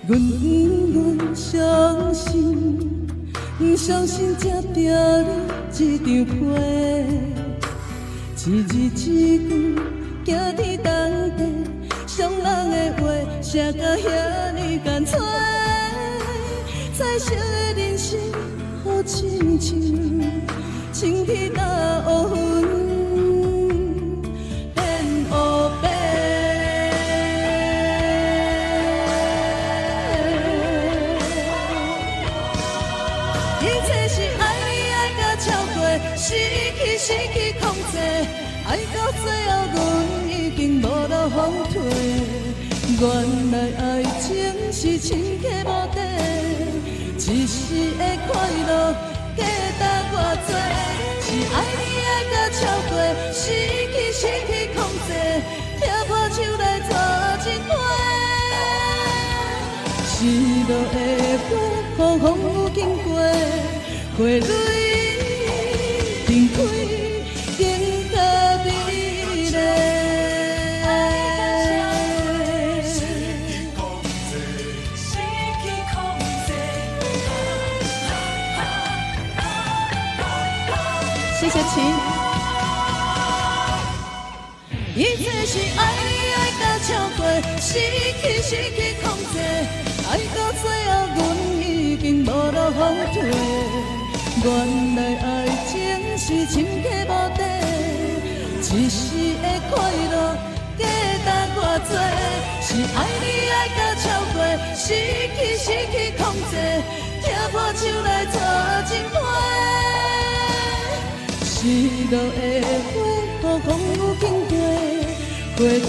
阮不愿相信，不相信接著你這張批，一字一句驚天動地，傷人的話寫甲遐爾乾脆。彩色的人生好親像青天大烏雲變烏白。一切是愛你愛甲超過，失去失去控制，愛到最後阮已經無路予退。原來愛情是深刻無底，一時的快樂價值偌濟？是愛你愛甲超過，失去失去控制，拆破手來逝一回。失落的花，予風雨經過，花蕊重開更較美麗。謝謝琴。一切是愛你愛甲超過，失去失去控制，愛到最後阮已經無路予退。原來愛情是深刻無底，一時的快樂價值偌濟？是愛你愛甲超過，失去失去控制，拆破手來逝一回。失落的花，予風雨經過，花蕊